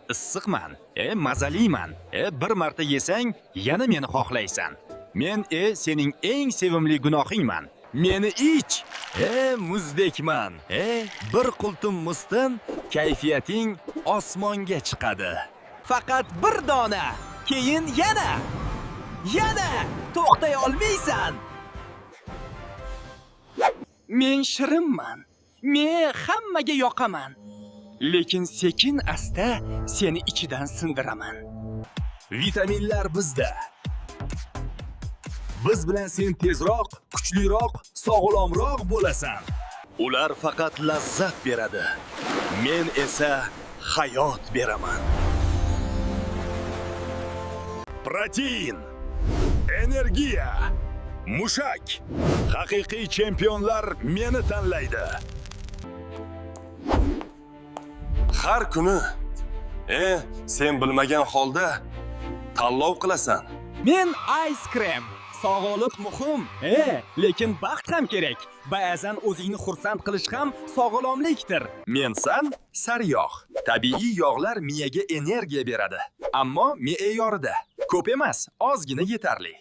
Issiqman, mazaliman. Bir marta yesang, yana meni xohlaysan. Men sening eng sevimli gunohingman. Meni ich. Muzdekman. Bir qultum muzdan kayfiyating osmonga chiqadi. Faqat bir dona, keyin yana. Yana to'xtay olmaysan. Men shirinman. Men hammaga yoqaman. Lekin sekin asta seni ichidan sindiraman. Vitaminlar bizda. Biz bilan sen tezroq, kuchliroq, sog'lomroq bo'lasan. Ular faqat lazzat beradi. Men esa hayot beraman. Protein, energiya, mushak. Haqiqiy chempionlar meni tanlaydi. Har kuni sen bilmagan holda tanlov qilasan. Men ice cream. Sog'liq muhim, lekin baxt ham kerak. Ba'zan o'zingni xursand qilish ham sog'lomlikdir. Men san sariyog'. Tabiiy yog'lar miyaga energiya beradi, ammo me'yorida. Ko'p emas, ozgina yetarli.